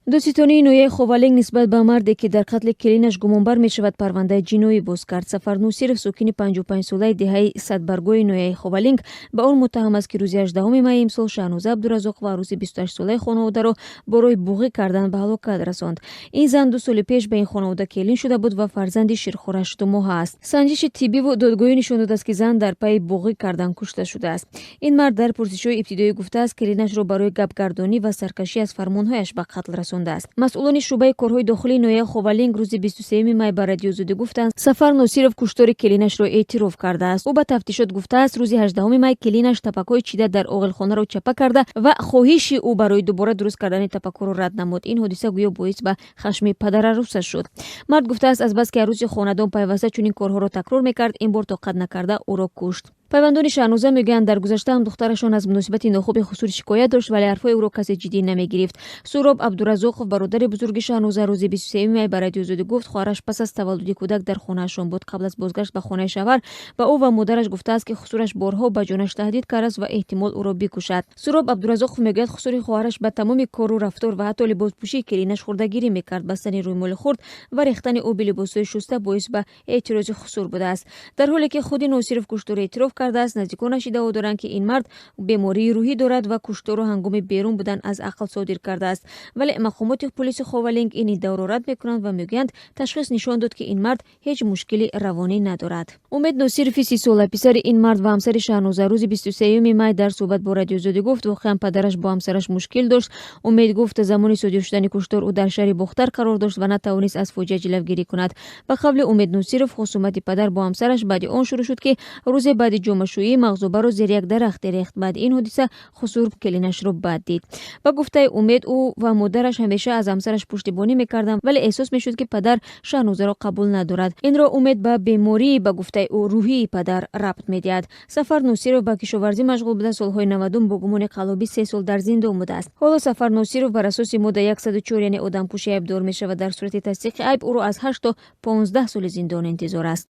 Додситонии ноҳияи Ховалинг нисбат ба марде, ки дар қатли келинаш гумонбар мешавад, парвандаи ҷиноӣ боз кард. Сафар Носиров, сокини 55-солаи деҳаи Садбаргои ноҳияи Ховалинг, ба он муттаҳам аст, ки рӯзи 18 майи имсол Шаҳноза Абдуразоқова, арӯси 28-солаи хонаводаро, бо роҳи буғӣ кардан ба ҳалокат расонд. Ин зан 2 соли пеш ба ин хонавода келин шуда буд ва фарзанди ширхораш 2 моҳа аст. Санҷиши тиббиву додгоҳӣ нишон додааст, ки зан дар пайи буғӣ кардан кушта шудааст. Ин мард дар пурсишҳои ибтидоӣ гуфтааст, келинашро барои гапгардонӣ ва саркашӣ аз фармонҳояш ба қатл расондааст. Масъулони шӯъбаи корҳои дохилии ноҳияи Ховалинг рӯзи 23 май ба Радиои Озодӣ гуфтанд, Сафар Носиров куштори келинашро эътироф кардааст. Ӯ ба тафтишот гуфтааст, рӯзи 18 май келинаш тапакҳои чида дар оғилхонаро чапа карда ва хоҳиши ӯ барои дубора дуруст кардани тапакҳоро рад намуд. Ин ҳодиса гӯё боис ба хашми падарарӯсаш шуд. Мард гуфтааст, азбаски арӯси хонадон пайваста чунин корҳоро такрор мекард, ин бор тоқат накарда ӯро кушт. Пайвандони Шаҳноза мегӯянд, дар гузашта ҳам духтарашон аз муносибати нохуби хусур шикоят дошт, вале ҳарфҳои ӯро касе ҷиддӣ намегирифт. Суроб Абдуразоқов, бародари бузурги Шаҳноза, рӯзи 23 май ба Радиои Озодӣ гуфт, хоҳараш пас аз таваллуди кӯдак дар хонаашон буд. Қабл аз бозгашт ба хонаи шавҳар ба ӯ ва модараш гуфтааст, ки хусураш борҳо ба ҷонаш таҳдид кардааст ва эҳтимол ӯро бикушад. Суроб Абдуразоқов мегӯяд, хусури хоҳараш ба тамоми кору рафтор ва ҳатто либоспӯшии келинаш хурдагирӣ мекард. Бастани рӯймоли хурд ва рехтани оби либосҳои шуста боис ба эътирози хусур будааст. Дар ҳоле ки худи Носиров кушторро эътироф кардааст, наздиконаш иддао доранд, ки ин мард бемории рӯҳӣ дорад ва кушторро ҳангоми берун будан аз ақл содир кардааст. Вале мақомоти пулиси Ховалинг ин иддаоро рад мекунанд ва мегӯянд, ташхис нишон дод, ки ин мард ҳеҷ мушкили равонӣ надорад. Умед Носирови 30-сола, писари ин мард ва ҳамсари Шаҳноза, рӯзи 23 май дар суҳбат бо Радиои Озодӣ гуфт, воқеан падараш бо ҳамсараш мушкил дошт. Умед гуфт, замони содир шудани куштор ӯ дар шаҳри Бохтар қарор дошт ва натавонист аз фоҷиа ҷилавгирӣ кунад. Ба қавли Умед Носиров, хусумати падар бо ҳамсараш баъди он шурӯъ шуд, ки рӯзе баъди ҷомашӯӣ мағзобаро зери як дарахте рехт. Баъди ин ҳодиса хусур келинашро бад дид. Ба гуфтаи Умед, ӯ ва модараш ҳамеша аз ҳамсараш пуштибонӣ мекарданд, вале эҳсос мешуд, ки падар Шаҳнозаро қабул надорад. Инро Умед ба бемории, ба гуфтаи ӯ, рӯҳии падар рабт медиҳад. Сафар Носиров ба кишоварзӣ машғул буда, солҳои 90-ум бо гумони қаллобӣ 3 сол дар зиндон будааст. Ҳоло Сафар Носиров бар асоси модда 104, яъне одамкушӣ, айбдор мешавад. Дар сурати тасдиқи айб ӯро аз 8 то 15 соли зиндон интизор аст.